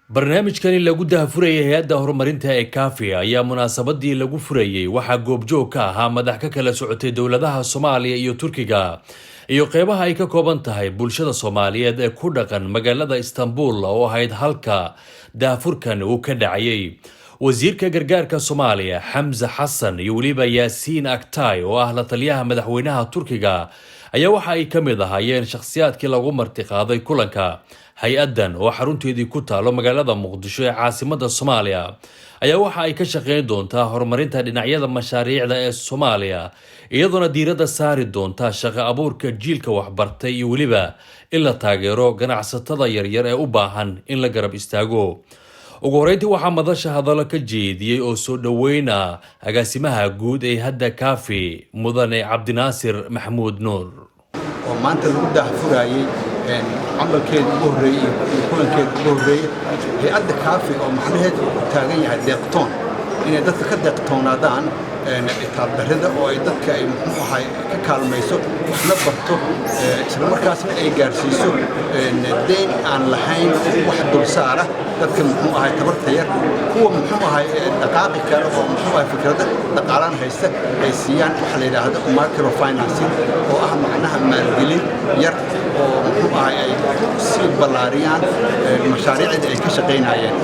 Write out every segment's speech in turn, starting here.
Barnaamijkani lagu daahfurayay hay-adda horumarinta ee Kaafi ayaa munaasabadii lagu furayey waxaa goobjoog ka ahaa madax ka kala socotay dowladaha Soomaaliya iyo Turkiga iyo qeybaha ay ka kooban tahay bulshada Soomaaliyeed ee ku dhaqan magaalada Istanbul, oo ahayd halka daahfurkan uu ka dhacayay. Wasiirka gargaarka Soomaaliya Xamse Xasan iyo weliba Yaasiin Aktay, oo ah la taliyaha madaxweynaha Turkiga, ayaa waxa ay ka mid ahaayeen shakhsiyaadkii lagu martiqaaday kulanka. Hay-addan oo xarunteedii ku taalo magaalada Muqdisho ee caasimada Soomaaliya ayaa waxa ay ka shaqeyn doontaa horumarinta dhinacyada mashaariicda ee Soomaaliya, iyadoona diiradda saari doonta shaqo abuurka jiilka waxbartay iyo weliba in la taageero ganacsatada yaryar ee u baahan in la garab istaago. Ugu horeyntii, waxaa madasha hadallo ka jeediyey oo soo dhoweyna agaasimaha guud ee hadda Kaafi, Mudane Cabdinaasir Maxamuud Nuur. Oo maanta lagu daahfuraayey camalkeeda ugu horreeyey iyo kulankeeda ugu horreeyey hay-adda Kaafi, oo macnaheedu uu taagan yahay deeqtoon, inay dadka ka deeqtoonaadaan itaal darrida, oo ay dadka ay, muxuu ahay, ka kaalmayso, waxna barto, isla markaasna ay gaarsiiso deyn aan lahayn wax dulsaara dadka, muxuu ahay, tabarta yar, kuwa, muxuu ahay, dhaqaaqi kara oo, muxuu ahay, fikrado dhaqaalaan haysta ay siiyaan waxa la yidhaahdo microfinancing, oo ah macnaha maalgelin yar oo, muxuu ahay, ay ku sii ballaariyaan mashaariicdii ay ka shaqaynayeen.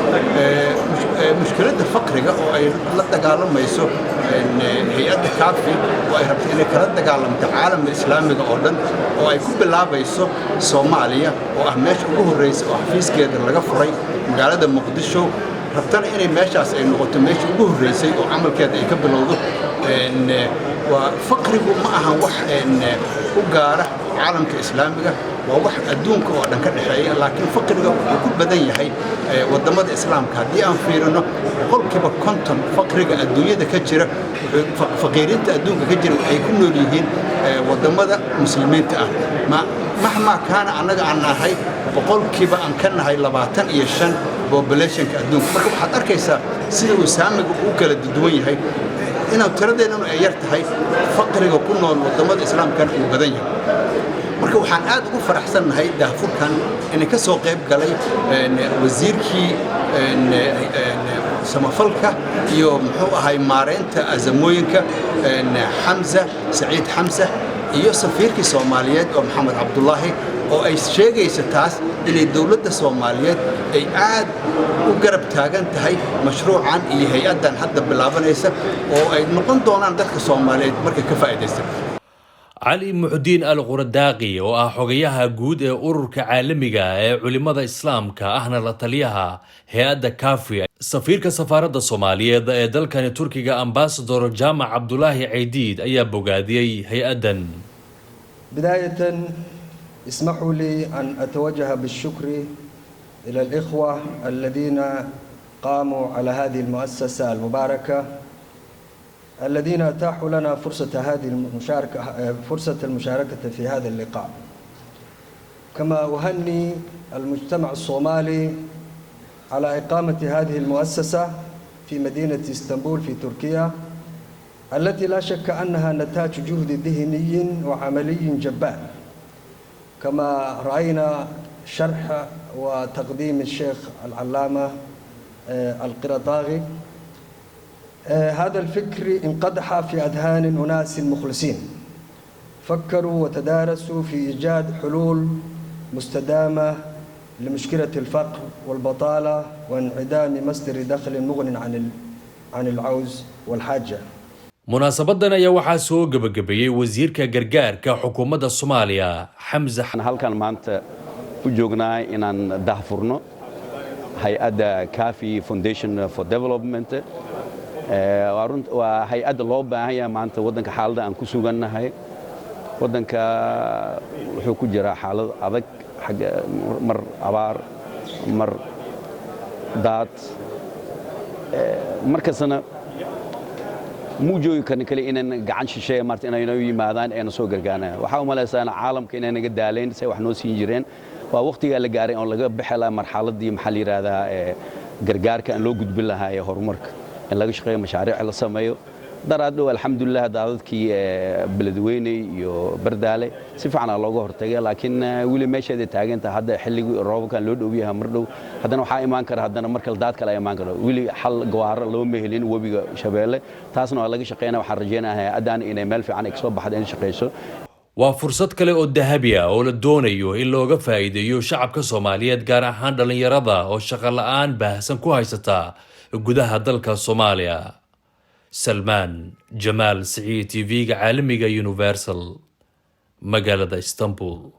Mushkiladda faqriga oo ay la dagaalamayso hay-adda Kaafi, oo ay rabto inay kala dagaalamto caalamka Islaamiga oo dhan, oo ay ku bilaabayso Soomaaliya, oo ah meesha ugu horreysa oo xafiiskeeda laga furay magaalada Muqdisho, rabtana inay meeshaas ay noqoto meesha ugu horreysay oo camalkeeda ay ka bilowdo. Waa faqrigu ma ahan wax u gaara caalamka Islaamiga, waa wax adduunka oo dhan ka dhexeeya, laakiin faqriga wuxuu ku badan yahay waddamada Islaamka. Haddii aan fiirino, 50% faqriga adduunyada ka jira, faqiirinta adduunka ka jira, waxay ku nool yihiin waddamada Muslimiinta ah. Mahmaa kaana annaga aan nahay, boqolkiiba aan ka nahay 25 populationka adduunka. Marka waxaad arkaysaa sida uu saamiga u kala duwan yahay, inaan tiradeennanu ay yar tahay, faqriga ku nool waddamada Islaamkana uu badan yahay. Marka waxaan aad ugu faraxsannahay daahfurkan inay ka soo qayb galay wasiirkii samafalka iyo, muxuu ahay, maareynta azamooyinka, Xamza Saciid Xamsa, iyo safiirkii Soomaaliyeed oo Maxamed Cabdulaahi, oo ay sheegayso taas inay dowladda Soomaaliyeed ay aad u garab taagan tahay mashruucan iyo hay-addan hadda bilaabanaysa, oo ay noqon doonaan dadka Soomaaliyeed markay ka faa'iidaysta. Cali Muxdiin Al Quradaaqi, oo ah xogayaha guud ee Ururka Caalamiga ee Culimada Islaamka, ahna la taliyaha hay-adda Kafi, safiirka safaaradda Soomaaliyeed ee dalkani Turkiga, Ambasador Jaamac Cabdulaahi Caydiid, ayaa bogaadiyey hay-addan. بداية، اسمحوا لي أن أتوجه بالشكر إلى الإخوة الذين قاموا على هذه المؤسسة المباركة، الذين أتاحوا لنا فرصة هذه المشاركة، فرصة المشاركة في هذا اللقاء. كما أهني المجتمع الصومالي على إقامة هذه المؤسسة في مدينة اسطنبول في تركيا، التي لا شك أنها نتاج جهد ذهني وعملي جبار، كما رأينا شرح وتقديم الشيخ العلامة القرطاغي. هذا الفكر انقدح في أذهان أناس مخلصين فكروا وتدارسوا في إيجاد حلول مستدامة لمشكلة الفقر والبطالة وانعدام مصدر دخل مغن عن العوز والحاجة. Munaasabadan ayaa waxaa soo gebagabeeyey wasiirka gargaarka xukuumadda Soomaaliya, Xamse. Halkan maanta u joognaa inaan dahfurno hay-adda Kafi Foundation for Development. Waa hay-adda loo baahan yahay maanta waddanka xaaladda aan ku sugannahay. Waddanka wuxuu ku jiraa xaalad adag, xagga mar abaar, mar daad, markastana muu joogi karna kale inaan gacan shisheeya maarta inay noo yimaadaan eena soo gargaarnaan. Waxaa u malaysaa caalamka inay naga daalayn say wax noo siin jireen. Waa waqtigaa la gaaray oon laga bixi lahaa marxaladdii, maxaa la yidhaahdaa, gargaarka, aan loo gudbin lahaa ee horumarka, in laga shaqeeyo, mashaariic la sameeyo. Daraad dhow, alxamdulilah, daadadkii Beledweyne iyo Bardaale si fiicanaa looga hortagay, laakiin weli meesheeday taagantaha. Hadda xilligii roobabkan loo dhow yahay, mar dhow haddana waxaa imaan kara, haddana mar kale daad kale imaan karo. Weli xal gawaaro looma helin webiga Shabeelle. Taasna waa laga shaqeynaya. Waxaan rajaynayaa hay-addan inay meel fiican ay kasoo baxda, in shaqeyso. Waa fursad kale oo dahabi ah oo la doonayo in looga faa'iideeyo shacabka Soomaaliyeed, gaar ahaan dhallinyarada oo shaqo la'aan baahsan ku haysata gudaha dalka Soomaaliya. Salmaan Jamaal Siciid, TV-ga caalamiga Universal, magaalada Istanbul.